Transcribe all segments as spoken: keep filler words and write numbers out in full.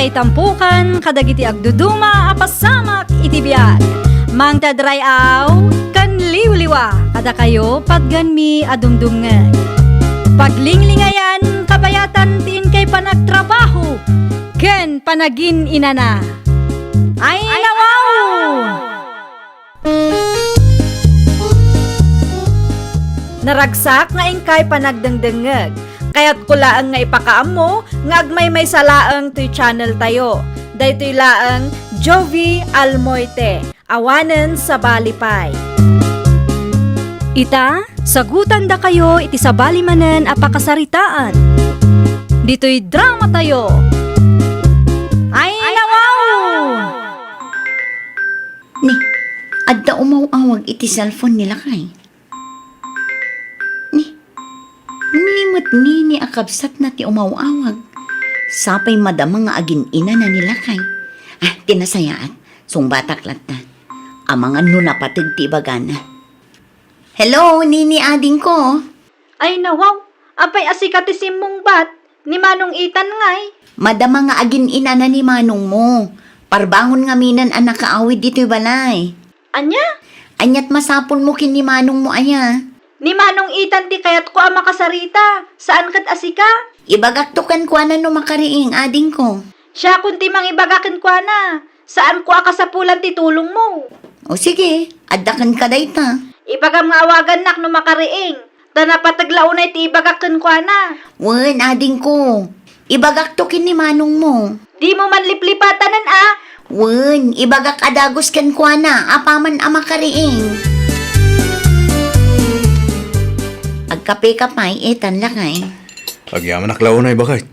Itampukan kadagiti agduduma a pasamak iti biag. Mangted ray-aw ken liwliwa kadakayo patganmi a dumdumngeg. Paglinglingayan kabayatan ti inkay panagtrabaho ken panagin-inana. Ay, nawaw! Naragsak nga inkay panagdengdengngeg. Kayatko laeng nga ipakaammo nga agmaymaysa laeng toy channel tayo. Daytoy laeng Jovie Almoite, awanen sabali pay. Ita, sagutandakayo iti sabali manen a pakasaritaan. Ditoy drama tayo. Ay, nawaw! Ni, adda umaw-awag iti cellphone ni lakay. Ni, ni met Nini a kabsatna ti umaw-awag. Sapay madama nga agin-inana ni lakay. Ah, ti nasayaat, sungbatak latta. Amangan no napateg ti ibagana. Hello, Nini adingko. Ay, nawaw, apay a sika ti simmungbat? Ni Manong Ethan ngay? Madama nga agin-inana ni manongmo. Parbangon ngaminen a nakaawid ditoy balay. Ania? Aniat masapulmo ken ni manongmo aya? Ni Manong Ethan ti kayatko a makasarita, saan ket a sika. Ibagakto kenkuana no makariing, adingko. Siakon ti mangibaga kenkuana, saanko a kasapulan ti tulongmo. O sige, adda kenka dayta. Ibagam nga awagannak no makariing. Ta napateg la unay ti ibagak kenkuana. Wen, adingko. Ibagakto ken ni manongmo. Dimo man liplipatanen a. Wen, ibagak a dagus kenkuana apaman a makariing. Agkapeka pay, Ethan, lakay. Agyamanak la unay, baket.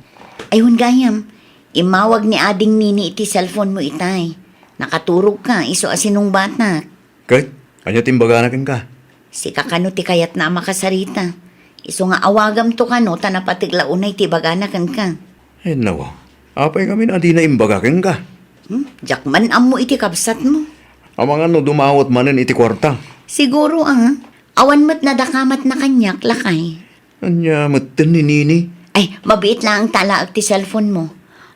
Ay, wen gayam. Immawag ni Ading Nini iti cellphone mo itay. Nakaturogka, isu a sinungbatak. Ket, ania ti imbagana kenka? Sika kano ti kayatna a makasarita. Isu nga awagamto kano ta napateg la unay ti ibagana kenka. Ay, nawa. Apay ngamin a dina imbaga kenka? Hmm? Diak man ammo iti kabsatmo. Amangan no dumawat manen iti kuarta. Siguro, ah. Awan met nadakamatna kaniak, lakay. Ania metten ni Nini? Ay, mabiit laeng ta alaek ti cellphone mo.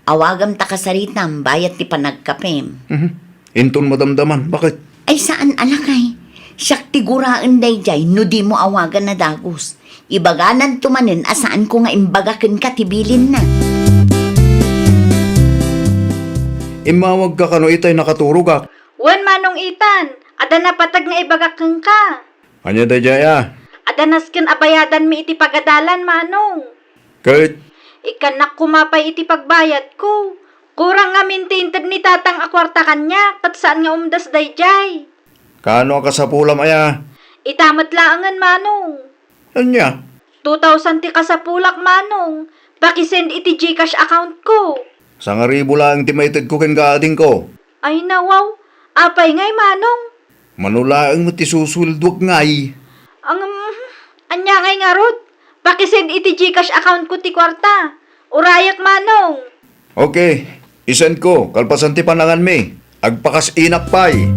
Awagam ta kasaritam bayat ti panagkapem. Mhm. Inton madamdaman, baket? Ay, saan a lakay. Siak ti guraen daydiay no dimo awagan a dagus. Ibagananto manen a saanko nga imbaga kenka ti bilinna. Immawagka kano itay nakaturogak? Wen, Manong Ethan, adda napateg nga ibagak kenka. Ania daydiay a? Adda nasken a bayadanmi iti pagadalan, Manong. Ket? Ikkannak koma pay iti pagbayadko. Kurang ngamin ti inted ni Tatang a kuarta kaniak, ket saan nga umdas daydiay. Kano a kasapulam aya? Ita met laengen, Manong. Ania? Two thousand ti kasapulak, Manong. Pakisend iti GCash account ko. Sangaribu laeng ti maitedko kenka, adingko. Ay, nawaw. Apay ngay, Manong? Mano laeng met ti susueldoak ngay. Ang, ania ngay ngarud? Pakisend iti GCash account ko ti kuarta. Urayek, Manong. Okay, isend ko, kalpasan ti pananganmi. Agpakas-inak pay.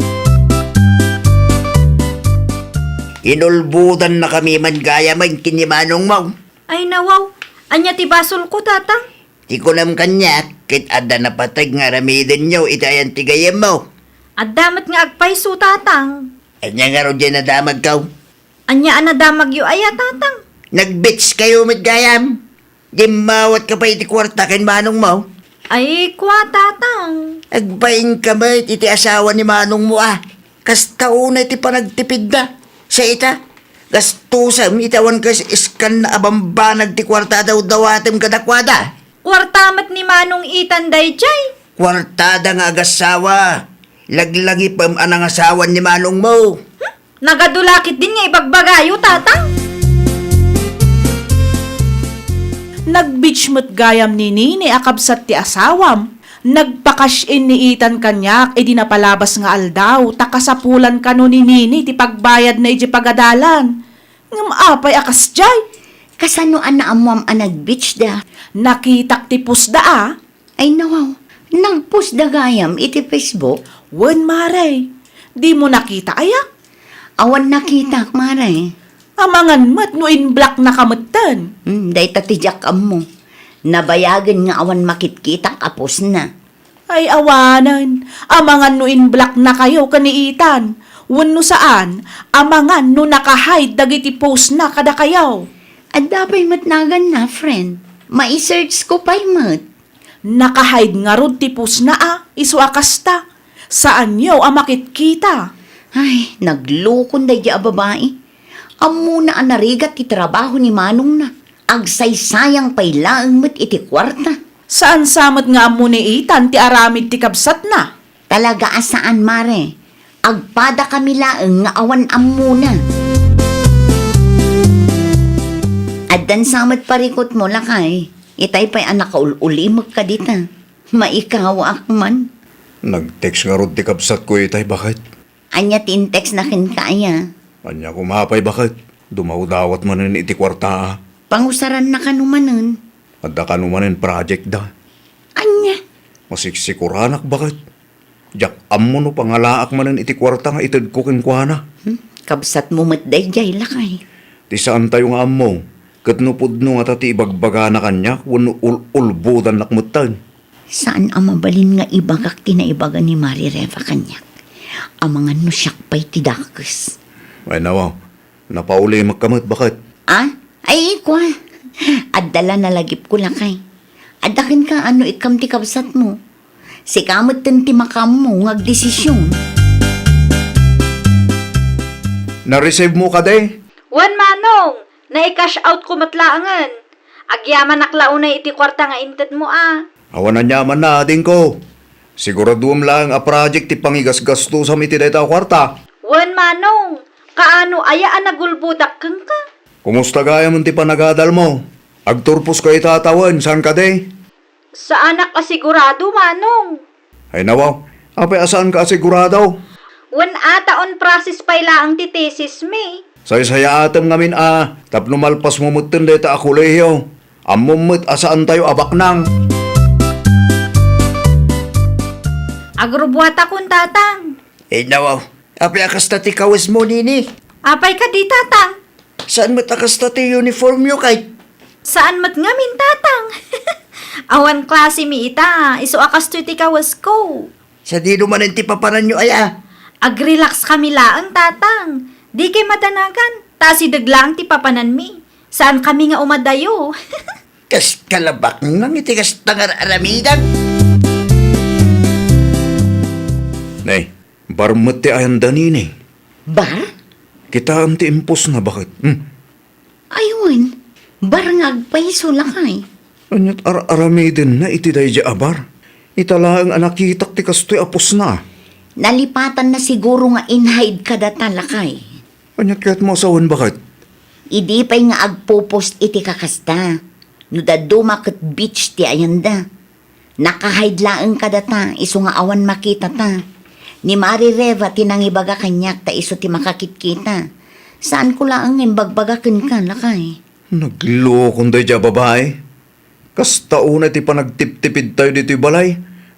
Inulbodannakami man gayamen ken ni manongmo. Ay, nawaw. Ania ti basolko, Tatang? Ti kunam kaniak, ket adda napateg nga aramidenyo iti ayan ti gayyemmo. Adda met nga agpayso, Tatang. Ania ngarud diay nadamagko? Ania a nadamagyo aya, Tatang? Nag-beach kayo met gayam. Dimmawatka pay iti kuarta ken manongmo. Ay, kua, Tatang. Agbainka met iti asawa ni manongmo a. Kasta unay ti panagtipidda. Sa ita, gastusem iti awan kas iskanna a bambanag ti kuarta a dawdawatem kadakuada. Kuarta met ni Manong Ethan daydiay. Kuartada nga agasawa. Laglagipem a nangasawan ni manongmo. Hmm? Nagadu la ketdin nga ibagbagayo, Tatang? Nag-beach met gayam ni Nini a kabsat ti asawam. Nagpa-cash in ni Ethan kaniak idi napalabas nga aldaw, ta kasapulan kano ni Nini ti pagbayadna idiay pagadalan. Ngem apay a kasdiay? Kasano a naammoam a nag-beach da? Nakitak ti post da a. Ay, nawaw, nag-post da gayam iti Facebook? Wen, mare. Dimo nakita aya? Awan nakitak, mare. Amangan met no in-blocknaka metten. Hmm, dayta ti diak ammo. Nabayagen nga awan makitkitak a postna. Ay, awanen, amangan no inblocknakayo ken ni Ethan. Wenno saan, amangan no naka-hide dagiti postna kadakayo. Adda pay met naganna, friend. Mai-search ko pay met. Naka-hide ngarud ti postna a, isu a kasta. Saanyo a makitkita. Ay, naglukon daydi a babai. Ammona a narigat ti trabaho ni manongna. Agsaysayang pay laeng met iti kuarta. Saan sa met nga ammo ni Ethan ti aramid ti kabsatna? Talaga a saan, mare. Agpadakami laeng nga awan ammona. Addan sa met parikutmo, lakay. Itay pay a nakaul-ulimekka dita. Maikawaak man. Nag-text ngarud ti kabsatko itay, baket. Ania ti in-textna kenka aya? Ania koma pay, baket? Dumawdawat manen iti kuarta a. Pangusaranna kano manen? Adda kano manen projectda. Ania? Masiksikoranak, baket. Diak ammo no pangalaak manen iti kuarta nga itedko kenkuana. Hmm? Kabsatmo met daydiay, lakay. Ti saantayo nga ammo, ket no pudno ngata ti ibagbagana kaniak wenno ul-, ulbodannak metten. Saan a mabalin nga ibagak ti naibaga ni Mari Reva kaniak. Amangan no siak pay ti dakes. Ay, nawaw. Napaulimekka met, baket. Ah? Ay, kua. Adda la nalagipko, lakay. Adda kenka no ikkam ti kabsatmo. Sika metten ti makaammo nga agdesision. Na-receive mo kadi? Wen, manong. Nai-cash out ko met laengen. Agyamanak la unay iti kuarta nga intedmo a. Awan aniamanna, adingko. Siguraduem laeng a project ti pangigasgastusam iti dayta a kuarta. Wen, manong. Kaano aya a nagulbodak kenka? Kumusta gayam ti panagadalmo? Agturposka ita a tawen, saan kadi? Saanak a sigurado, manong. Ay, nawaw. Apay a saanka a sigurado? Wen, ata on process pay laeng ti thesis mi. Saysayaatem ngamin a tapno malpasmo metten dayta a kolehiyo. Ammom met a saantayo a baknang. Agrubbuatakon, tatang. Ay, nawaw. Apay a kasta ti kawesmo, nini? Apay kadi, tatang? Saan met a kasta ti uniformyo, kay? Saan met ngamin, tatang? Awan klase mi ita, isu a kastoy ti kawesko. Sadino manen ti papananyo aya? Agrelax kami laeng, tatang. Dikay madanagan, ta asideg laeng ti papananmi. Saan kami nga umadayo. Kas kalabaknang iti kasta nga ar-aramidem. Nay, bar met ti ayanda, nini. Bar? Kitaem ti impos na, baket. Hmm. Ay wen, bar nga agpayso, lakay. Aniat ar-aramidenna iti daydiay a bar? Ita laeng a nakitak ti kastoy a pusna. Nalipatanna siguro nga in-hide kadata, lakay. Aniat kayatmo a sawen, baket? Idi pay nga agpo-post iti kakasta, no dadduma ket beach ti ayanda. Naka-hide laeng kadata, isu nga awan makitata. Ni Mari Reva ti nangibaga kaniak ta isu ti makakitkita. Saanko laeng nga imbagbaga kenka, lakay. Naglukon daydiay a babai. Kasta unay ti panagtiptipidtayo ditoy balay.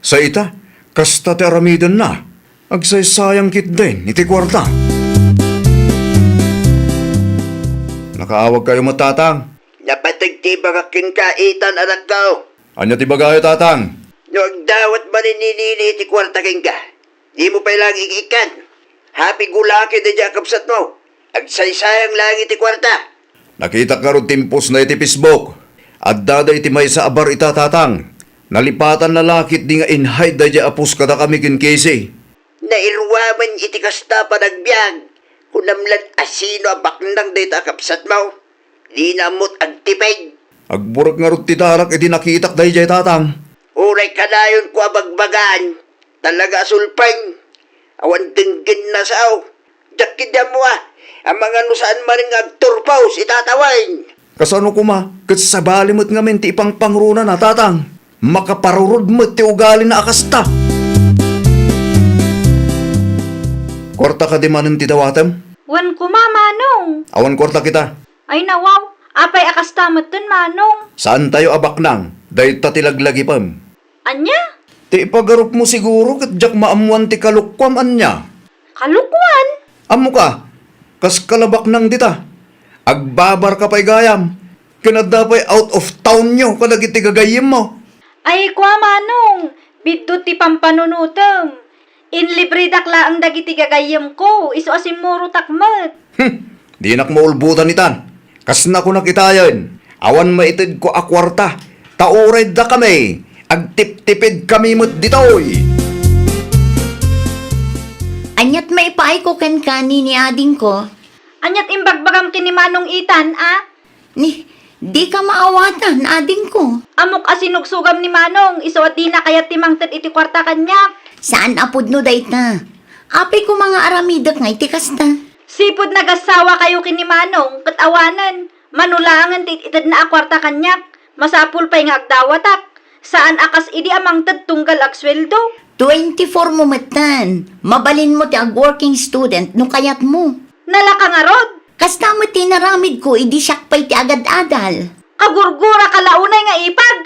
Sa ita, kasta ti aramidenna. Agsaysayang ketdin iti kuarta. Nakaawagkayo met, tatang? Napateg ti ibagak kenka, Ethan, anakko. Ania ti ibagayo, tatang? No agdawat manen ni Nini iti kuarta kenka, dimo pay laeng ikiikkan. Happy go lucky daydiay a kabsatmo. Agsaysayang laeng iti kuarta. Nakitak ngarud ti impos na iti Facebook. Adda da iti maysa a bar ita, tatang. Nalipatanna la ketdi nga in-hide daydiay a post kadakami ken Casey. Nairuamen iti kasta a panagbiag. Kunam laeng a sino a baknang dayta a kabsatmo. Dina ammot agtipig. Agburek ngarud ti darak idi nakitak daydiay, tatang. Uray kanayonko a bagbagaan, talaga a sulpeng. Awan denggenna sao. Diak ketdi ammo a, amangan no saan manen nga agturpos ita a tawen. Kasano koma, ket sabali met ngamin ti ipangpangrunana, tatang. Makaparurod met ti ugalina a kasta. Kuarta kadi manen ti dawatem? Wen koma, manong. Awan kuarta kita. Ay, nawaw, apay a kasta metten, manong? Saantayo a baknang, dayta ti laglagipem. Ania? Ti ipagarupmo siguro ket diak maammuan ti kalokuam, ania? Kalokuan? Ammoka, kas kalabaknang dita. Agbabarka pay gayam, ken adda pay out of townyo kadagiti gagayyemmo. Ay, kua, manong, Biddut ti pampanunotem. Inlibredak laeng dagiti gagayyemko, isu a simmurotak met. Hmm, dinak maulbodan itan. Kasna kunak itayen, awan maitedko a kuarta, ta uray dakami, agtiptipidkami met ditoy. Aniat maipaayko kenka, nini adingko? Aniat imbagbagam ken ni Manong Ethan, a? Ni, dika maawatan, adingko. Ammok a sinugsogam ni Manong, isu a dina kayat ti mangted iti kuarta kaniak. Saan a pudno dayta. Apay koma nga aramidek nga iti kasta? Sipud nagasawa kayo ken ni Manong, ket awanen, mano laengen ti itedna a kuarta kaniak, masapul pay nga agdawatak. Saan a kas idi a mangted tunggal agsueldo. Twenty-four mo metten. Mabalinmo ti ag-working student no kayatmo. Nalaka ngarud? Kasta met ti naramidko idi siak pay ti agad-adal. Kagurguraka la unay nga ipag.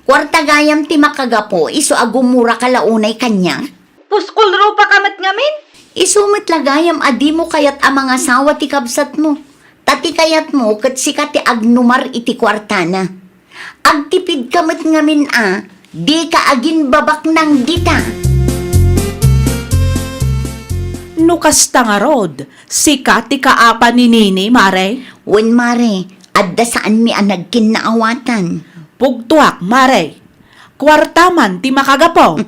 Kuarta gayam ti makagapu, isu a gumuraka la unay kaniak. Puskol rupaka met ngamin? Isu met la gayam a dimo kayat a mangasawa ti kabsatmo. Ta ti kayatmo ket sika ti agnumar iti kuartana. Agtipidka met ngamin a, dika aginbabaknang dita. No kasta ngarud, sika ti kaapa ni Nini, Mare? Wen, Mare, adda saanmi a nagkinnaawatan. Pugtoak, Mare. Kuarta man ti makagapu.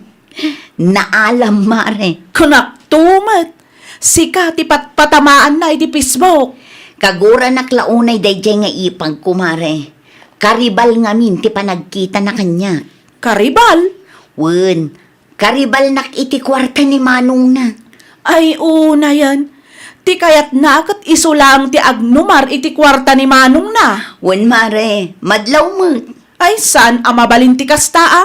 Naalam, Mare. Kunakto met, sika ti patpatamaanna iti Facebook. Kaguranak la unay daydiay nga ipagko, Mare. Karibal ngamin ti panagkitana kaniak. Karibal? Wen, karibalnak iti kuarta ni manongna. Ay, unayen. Ti kayatna ket isu laeng ti agnumar iti kuarta ni manongna. Wen, Mare, madlaw met. Ay, saan a mabalin ti kasta, a?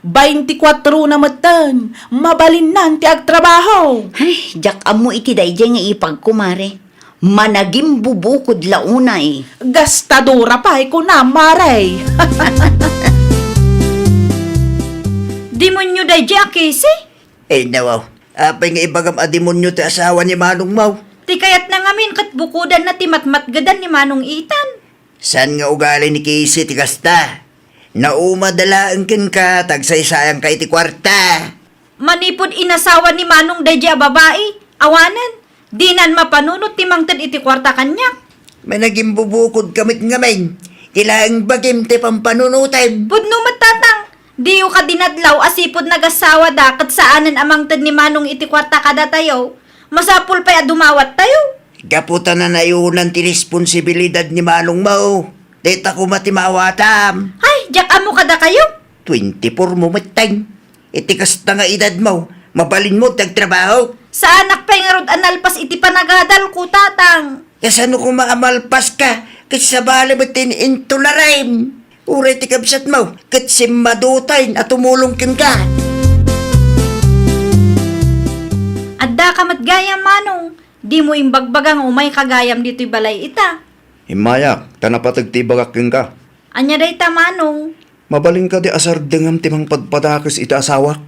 Baintikwatro na metten, mabalinnan ti agtrabaho. Ay, diak ammo iti daydiay nga ipagko, Mare. Managimbubukod la unay. Gastadora pay, kunam, Mare. Demonyo daydiay a Casey? Ay, nawaw. Apay nga ibagam a demonyo ti asawa ni manongmo? Ti kayatna ngamin ket bukodanna ti matmatgedan ni Manong Ethan. Saan nga ugali ni Casey ti kasta? Naumada laeng kenka, tagsaysayanka iti kuarta. Manipud inasawa ni Manong daydiay a babai, awanen, dinan mapanunot ti mangted iti kuarta kaniak. Managimbubukodka met ngamin, ti laeng bagim ti pampanunotem. Pudno met, Tatang, diyo kadi nadlaw a sipud nagasawada ket saanen a mangted ni Manong iti kuarta kadatayo. Masapul pay a dumawattayo. Gapu ta nanayonan ti responsibilidad ni manongmo. Dayta koma ti maawatam. Ay, diak ammo kadakayo. Twenty-four mo metten. Iti kasta nga edadmo, mabalinmo ti agtrabaho. Saanak pay ngarud a nalpas iti panagadalko, Tatang. Kasano koma a malpaska? Ket sabali met ti in-, intularem. Uray ti kabsatmo, ket simmadutayen a tumulong kenka. Addaka met gayam, Manong. Dimo imbagbaga nga umayka gayam ditoy balay ita. Immayak, ta napateg ti ibagak kenka. Ania dayta, Manong? Mabalin kadi a sardengam ti mangpadpadakes iti asawak?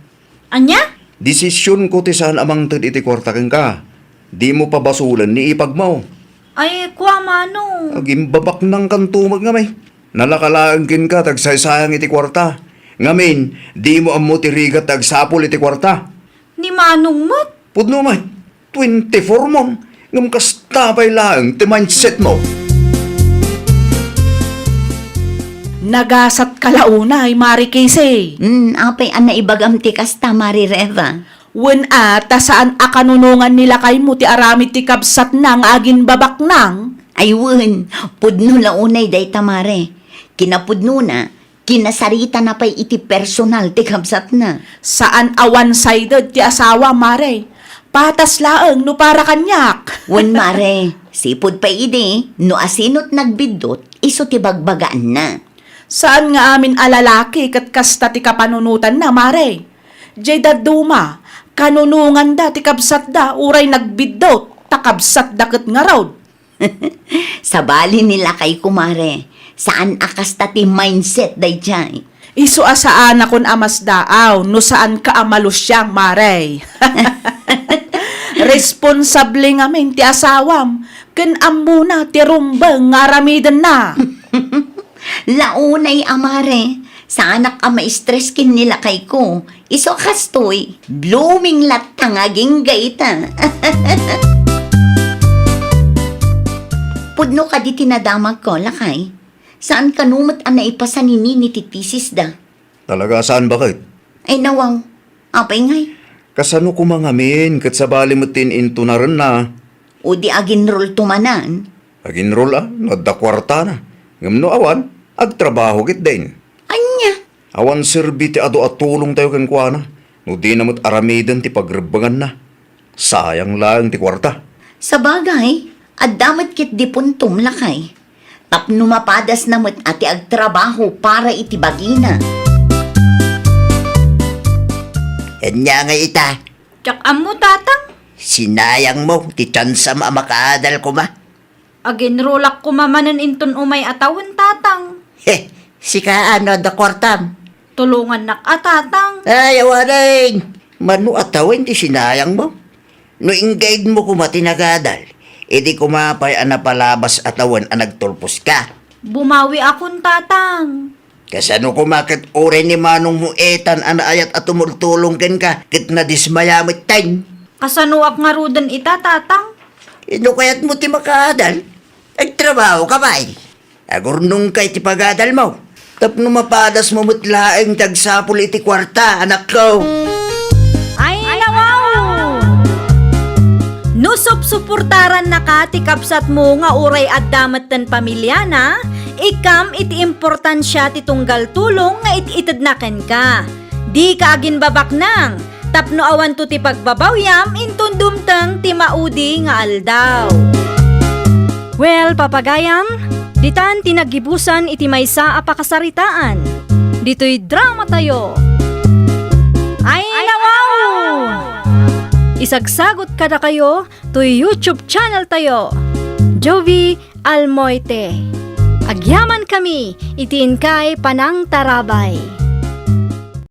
Ania? Desisionko ti saan a mangted iti kuarta kenka. Dimo pabasolen ni ipagmo. Ay, kua, Manong. Agimbabaknangkanto met ngamin. Nalaka laeng kenka ti agsaysayang iti kuarta. Ngamin, dimo ammo ti rigat ti agsapul iti kuarta. Ni Manong met? Pudno met, twenty-four mon, ngem kasta pay laeng ti mindsetmo. Nagasatka la unay, Mare Casey. Hmm, apay a naibagam ti kasta, Mare Reva? Wen a, ta saan a kanunongan ni lakaymo ti aramid ti kabsatna nga agimbabaknang? Ay wen, pudno la unay dayta, Mare. Kinapudnona, kinasaritana pay iti personal ti kabsatna. Saan a one-sided ti asawa, Mare. Patas laeng no para kaniak. Wen, Mare, sipud pay idi, no asinot nagbiddut, isu ti bagbagaanna. Saan nga amin a lalaki ket kasta ti kapanunotanna, Mare. Diay dadduma, kanunonganda ti kabsatda uray nagbiddut, ta kabsatda ket ngarud. Sabali ni lakayko, Mare. Saan a kasta ti mindset daydiay. Isu a saanakon a masdaaw no saanka a malusiang, Mare. Responsable ngamin ti asawam, ken ammona ti rumbeng nga aramidenna. La unay a, Mare, saanak a ma-stress ken ni lakayko. Isu a kastoy, blooming latta nga agingga ita. Pudno kadi ti nadamagko, lakay. Saan kano met a naipasan ni Nini ti tesisda? Talaga a saan, baket? Ay, nawaw. Apay ngay? Kasano koma ngamin ket sabali met ti in-intunarenna? O di aginrolto manen? Aginrol a, no adda kuartana. Ngem no awan, agtrabaho ketdin. Ania? Awan serbi ti adu a tulongtayo kenkuana, no dina met aramiden ti pagrebbenganna. Sayang laeng ti kuarta. Sabagay, adda met ketdi puntom, lakay. Tapno mapadasna met a ti agtrabaho para iti bagina. Ania ngay ita? Diak ammo, Tatang. Sinayangmo ti tiansam a makaadal koma. Aginrolak koma manen inton umay a tawen, Tatang. He, sika a no adda kuartam? Tulongannak a, Tatang. Ay, awanen. Mano a tawen ti sinayangmo? No inggaidmo koma ti nagadal, idi koma pay a napalabas a tawen a nagtulposka. Bumawiakon, Tatang. Kasano koma ket uray ni manongmo Ethan a naayat a tumultulong kenka ket nadismaya metten? Kasanoak ngaruden ita, Tatang? No kayatmo ti makaadal, agtrabahoka pay. Agurnongka iti pagadalmo tapno mapadasmo met laeng ti agsapul iti kuarta, anakko. Ay, nawaw! No supsuportarannaka ti kabsatmo nga uray adda metten pamiliana, ikkam iti importansia ti tunggal tulong nga it-itedna kenka. Dika aginbabaknang, tapno awanto ti pagbabawiam inton dumteng ti maudi nga aldaw. Well, papagayam, ditan ti naggibusan iti maysa a pakasaritaan. Ditoy dramatayo. Ay, nawaw! Isagsagot kadakayo toy YouTube channel tayo, Jovie Almoite. Agyamankami iti inkay panangtarabay.